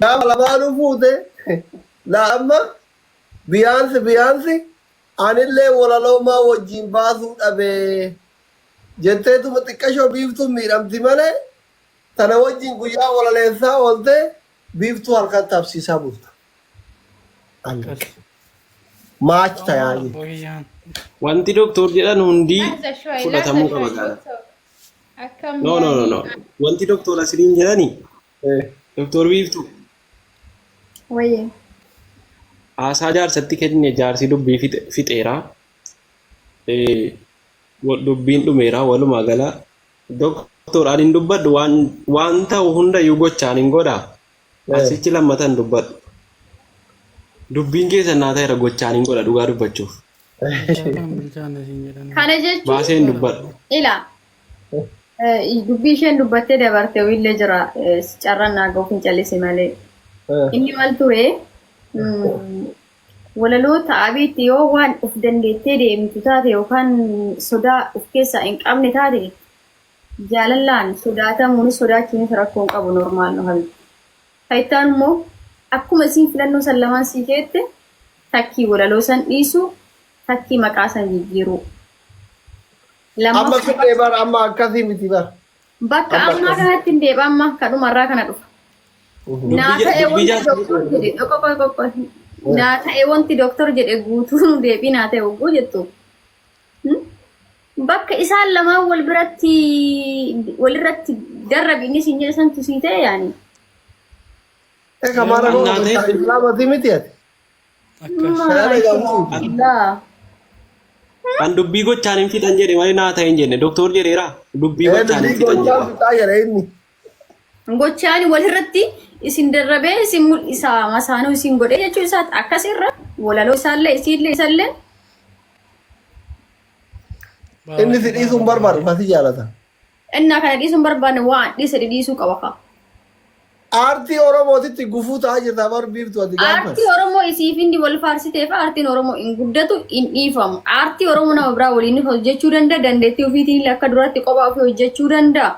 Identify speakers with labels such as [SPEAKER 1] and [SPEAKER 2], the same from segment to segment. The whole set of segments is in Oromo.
[SPEAKER 1] Gaafa lamaanuu fuute laa amma biyaansi biyaansi anillee walaloomaa wajjin baasuu dhabe jetteetuma xiqqashoo biiftuun miidhamti malee tana wajjin guyyaa walaleessaa oolte biiftuu halkan tapsiisaa bulta.
[SPEAKER 2] Akkas.
[SPEAKER 1] Maach tayaa jechuudha.
[SPEAKER 2] Bohiyyaan.
[SPEAKER 3] Wanti doktor jedhan hundi
[SPEAKER 4] Laata shoy, laata
[SPEAKER 3] fudhatamuu qaba
[SPEAKER 4] shoy,
[SPEAKER 3] gaara.
[SPEAKER 4] doctor. Akkam
[SPEAKER 3] No, no, no, no.
[SPEAKER 4] yaani?
[SPEAKER 3] Wanti doktor asiriin jedhani doktor Biiftuu
[SPEAKER 5] Wayye.
[SPEAKER 3] haasaa jaarsatti kenne jaarsi dubbii fixeera. Dubbiin dhumeera walumaa gala. Doktor ani hin dubbadhu waan waan ta'u hundayyuu gochaan hin godha. Asichi lammata hin dubbadhu. Dubbiin keessan naa ta'eera gochaan hin godha dhugaa dubbachuuf.
[SPEAKER 2] Bilchaataan bilchaanne siin jedhan.
[SPEAKER 5] Kana jechuun
[SPEAKER 3] Baasee hin dubbadhu.
[SPEAKER 5] ila dubbii isheen dubbattee dabarte illee jira carraan naa ga'uuf hin callise malee. Inni maal ture walaloo ta'abiitti yoo waan of dandeettee deemtu taate yookaan sodaa of keessaa hin qabne taate jaalallaan sodaatamuunis sodaachuunis rakkoo hin qabu normaal no habibi. Kan immoo akkuma isiin filannoo san lamaan sii keette takkii walaloo san dhiisuu takkii maqaa san jijjiiruu.
[SPEAKER 1] Amma
[SPEAKER 5] Lammaffaa
[SPEAKER 1] fidhee bara amma akkasii miti bara.
[SPEAKER 5] bakka
[SPEAKER 1] Amma
[SPEAKER 5] ammaa
[SPEAKER 1] akkasii.
[SPEAKER 5] kanatti hin deebi'a amma kadhumarraa kana dhufa. Naa ta'e
[SPEAKER 3] Dubbii
[SPEAKER 5] wanti
[SPEAKER 3] jaarsi
[SPEAKER 5] doktor jedhe qoqo qoqo naa ta'e wanti doktor jedhe guutuun deebii naa ta'e hogguu jettu. Bakka isaan lamaan wal biratti walirratti darrabi inni siin jedhe santu sii ta'e yaani.
[SPEAKER 1] Egaa maara
[SPEAKER 3] Annaa ta'e
[SPEAKER 1] islaamati miti ati.
[SPEAKER 2] Akkas.
[SPEAKER 1] Kana gamu.
[SPEAKER 5] Maashaallah.
[SPEAKER 3] An dubbii gochaan hin fixan jedhe malee naa ta'e hin jenne. Doktor jedheera. Dubbii gochaan hin
[SPEAKER 1] Dubbii
[SPEAKER 3] fixan
[SPEAKER 1] gochaan
[SPEAKER 3] jedhe.
[SPEAKER 1] fixaa jedhe inni.
[SPEAKER 5] Gochaan walirratti isin darrabee isin mul'isa masaanuu isin godhee jechuu isaati akkasirra walaloo isaallee isiillee isallee
[SPEAKER 1] Inni si dhiisuu hin barbaadu kasi jaalata.
[SPEAKER 5] Innaa kana dhiisuu hin barbaanne waan dhiise dhiisuu qaba kaa.
[SPEAKER 1] Aartii Oromootitti gufuu ta'aa jirta bar biiftu ati gaafas.
[SPEAKER 5] Aartii Oromoo isiif inni wal faarsiteef aartiin Oromoo hin guddatu hin dhiifamu. Aartii Oromoo nama biraa waliin hojjechuu danda'a. Dandeettii ofiitiin illee akka duraatti kophaa ofii hojjechuu danda'a.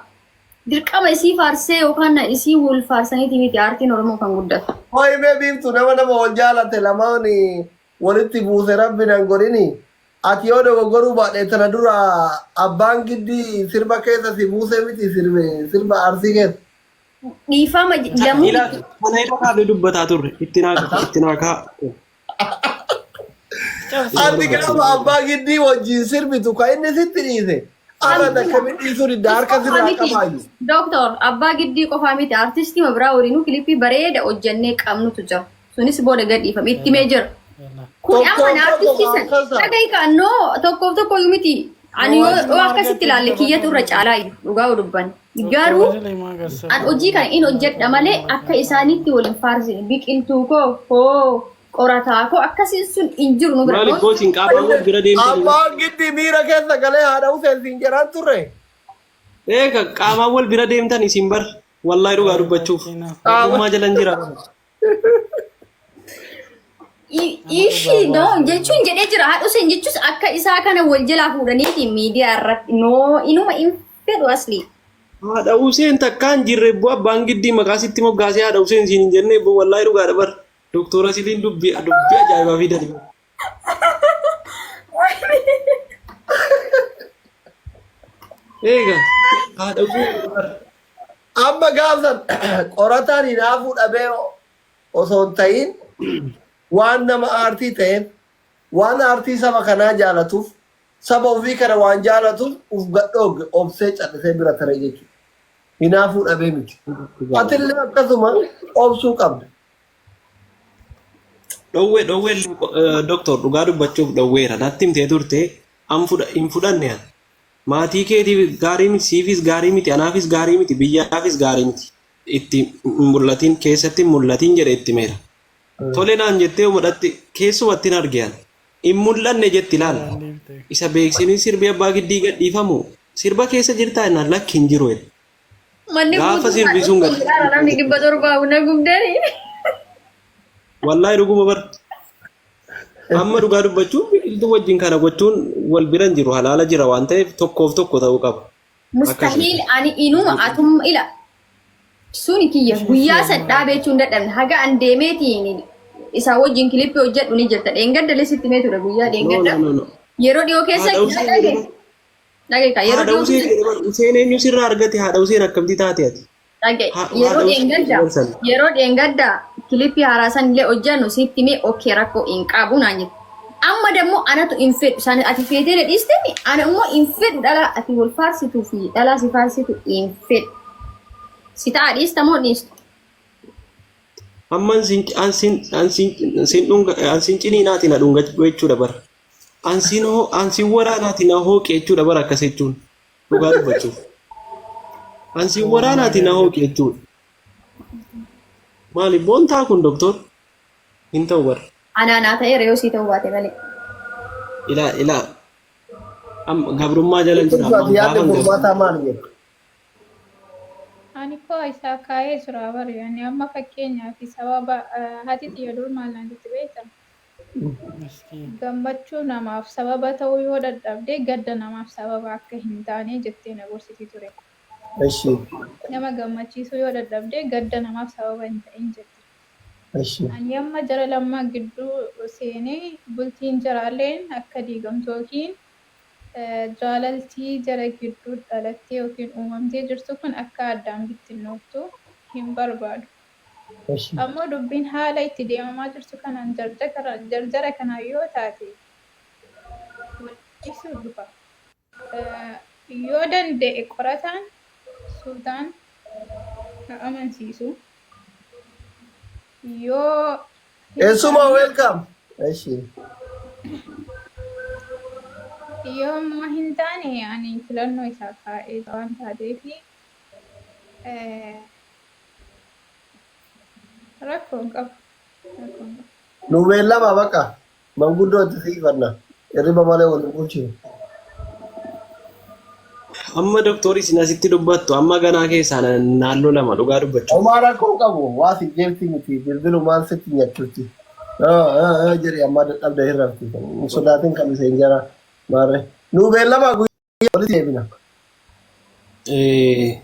[SPEAKER 5] Dirqama isii faarsee yookaan isii wal faarsaniiti miti aartiin Oromoo kan guddatu.
[SPEAKER 1] Hooyi mee biiftu nama nama wal jaalate lamaan walitti buuse rabbi nan godhini. Ati yoo dogoggoruu baadhe tana dura abbaan giddii sirba keessa si buuse miti sirbe sirba arsii keessa.
[SPEAKER 5] Dhiifama lamuu
[SPEAKER 3] Ila kana irra kaafnee dubbataa turre. Itti naa itti naa kaa.
[SPEAKER 1] Ati gaafa abbaa giddii wajjin sirbitu kan inni sitti dhiise. Ara akkamitti dhiisuu didda harka sirraa
[SPEAKER 5] miti.
[SPEAKER 1] qabaayu.
[SPEAKER 5] Dooktor abbaa giddii qofaa miti artistii biraa waliinuu kilippii bareeda hojjannee qabnutu jira. Sunis booda gad dhiifama itti himee jira. Kun
[SPEAKER 1] Tokkoof
[SPEAKER 5] amma na
[SPEAKER 1] tokko
[SPEAKER 5] artistii san
[SPEAKER 1] akkasa.
[SPEAKER 5] dhagahi kaa noo tokkoof tokko iyyuu miti. Ani yoo yoo akkasitti ilaalle kiyyatu irra caalaa iyyuu dhugaa yoo dubbanne. Garuu an hojii kana in hojjedha malee akka isaanitti wal hin faarsine biqiltuu koo hoo qorataa koo akkasiin sun hin jiru nu bira.
[SPEAKER 3] Maaliif bootiin qaamaan wal bira deemtanii?
[SPEAKER 1] Abbaan giddii miira keessa galee haadha Huseen siin jedhaan turre.
[SPEAKER 3] Eega qaamaan wal bira deemtan isin bar. Wallahi dhugaa dubbachuuf. Ogummaa jalan jira.
[SPEAKER 5] Ishii no jechuun jedhee jira haadha Huseen jechuus akka isaa kana wal jalaa fuudhaniiti miidiyaa irratti no inuma hin fedhu asli.
[SPEAKER 3] Haadha Huseen takkaan jirre bu'aa abbaan giddii maqaa sitti moggaasee haadha Huseen siin hin jenne boo wallahi dhugaadha bar. Doktora Siliin dubbii dubbii ajaa'ibaa fidani. Eega haadha Huseen bar.
[SPEAKER 1] Amma gaafsan qorataan hinaafuu dhabee osoo hin ta'in waan nama aartii ta'eef waan aartii saba kanaa jaalatuuf saba ofii kana waan jaalatuuf uf gadhooge obsee callisee bira tare jechuudha. Hinaafuu dhabee miti. Atillee akkasuma obsuu qabda.
[SPEAKER 3] Dhowwee dhowwee doktor dhugaa dubbachuuf dhowweera natti himtee turte an fudha hin fudhanne an. Maatii keetiif gaarii miti siifis gaarii miti anaafis gaarii miti biyyaafis gaarii miti itti hin mul'atin keessatti hin mul'atin jedhe itti himeera. Tole naan jettee umadhatti keessumatti hin arge an. Hin mul'anne jetti laal. Isa beeksisni sirbi abbaa giddii gadhiifamu sirba keessa jirtaa jennaan lakki hin jiru jedhe.
[SPEAKER 5] Manni
[SPEAKER 3] Gaafa
[SPEAKER 5] guutuu
[SPEAKER 3] sirbi sun gad
[SPEAKER 5] namni 700 na gubdanii.
[SPEAKER 3] Wallaahi dhuguma bar. Amma dhugaa dubbachuun biqiltuu wajjin kana gochuun wal bira hin jiru halaala jira waan ta'eef tokkoof tokko ta'uu qaba.
[SPEAKER 5] Mustahiil ani inuma atum ila. Suni kiyya
[SPEAKER 2] Ishee
[SPEAKER 5] guyyaa
[SPEAKER 2] si
[SPEAKER 5] san
[SPEAKER 2] ammaa.
[SPEAKER 5] dhaabee jechuun dadhabne haga an deemeetiin isaa wajjin kilippii hojjedhu ni jirta. Dheengadda illee sitti himee ture guyyaa
[SPEAKER 3] No,
[SPEAKER 5] dheengadda.
[SPEAKER 3] no, no, no.
[SPEAKER 5] Yeroo dhiyoo keessa
[SPEAKER 3] Haadha Huseen
[SPEAKER 5] dhage
[SPEAKER 3] jedhama.
[SPEAKER 5] dhage ka yeroo
[SPEAKER 3] Haadha
[SPEAKER 5] dhiyoo
[SPEAKER 3] Huseen
[SPEAKER 5] keessa
[SPEAKER 3] jedhama. Huseen eenyu sirraa argate haadha Huseen akkamti taate ati?
[SPEAKER 5] dhage yeroo
[SPEAKER 3] Haadha Huseen
[SPEAKER 5] dheengadda
[SPEAKER 3] jedhaman sana.
[SPEAKER 5] yeroo dheengadda kilippii haaraa san illee hojjennu sitti himee okay rakkoo hin qabu naan jette. Amma dammoo anatu hin fedhu san ati feetee na dhiistemi ana immoo hin fedhu dhalaa ati wal faarsituu fi dhalaa si faarsitu hin fedhu. Si ta'a dhiista moo dhiistu?
[SPEAKER 3] Amma ansin ansin ansin sin dhunga ansin ciniinaati na dhungachuu jechuudha bara. Ansin hoo ansin waraanaati na hooqe jechuudha bara akkas jechuun dhugaa dubbachuuf. Ansin waraanaati na hooqe jechuudha. Maali boontaa kun doktor hin ta'u bara.
[SPEAKER 5] Anaa naa ta'eera yoo sii ta'uu baate malee.
[SPEAKER 3] Ilaa ilaa amma gabrummaa jala jira
[SPEAKER 1] Ati
[SPEAKER 3] amma
[SPEAKER 1] yaadni
[SPEAKER 3] gaafan gabrummaa.
[SPEAKER 1] furmaataa maali jettu?
[SPEAKER 4] Ani koo isaa kaa'ee jira bari ani amma fakkeenyaaf sababa haati tiyya dur maal naan jette beekta?
[SPEAKER 2] Miskiin.
[SPEAKER 4] Gammachuu namaaf sababa ta'uu yoo dadhabde gadda namaaf sababa akka hin taane jettee na gorsiti ture.
[SPEAKER 1] Eshi.
[SPEAKER 4] Nama gammachiisuu yoo dadhabde gadda namaaf sababa hin ta'in jette.
[SPEAKER 1] Eshi.
[SPEAKER 4] Ani amma jara lammaa gidduu seenee bultiin jaraalleen akka diigamtu yookiin Jaalaltii jara gidduu dhalattee yookiin uumamtee jirtu kun akka addaan bittinnooftu hin barbaadu. Ammoo dubbiin haala itti deemamaa jirtu kanaan jarjara kanaan yoo taate wal dhiisuu dhufa. Yoo danda'e qorataan suutaan haa amansiisu. Yoo hin
[SPEAKER 1] Eessuma
[SPEAKER 4] taane
[SPEAKER 1] welcome. Eshi.
[SPEAKER 4] Yoo immoo hin taane ani filannoo isaa kaa'ee waan taateef rakkoo hin qabu. Rakkoo hin qabu.
[SPEAKER 1] Nu beellama bakka. Manguddoo itti siifanna. Hirriba malee wal hin bulchinu.
[SPEAKER 3] Amma doktorii isin asitti dubbattu amma ganaa keessaa naannoo lama dhugaa dubbachuuf.
[SPEAKER 1] Homaa rakkoo hin qabu. Waa si jeerti miti. Bilbilumaan sitti nyachuutti. Jedhi ammaa dadhabda hin rafti. Hin sodaatin kan isheen jara. Maarree. Nu beellama guyyaa walitti deebina.
[SPEAKER 3] Eh,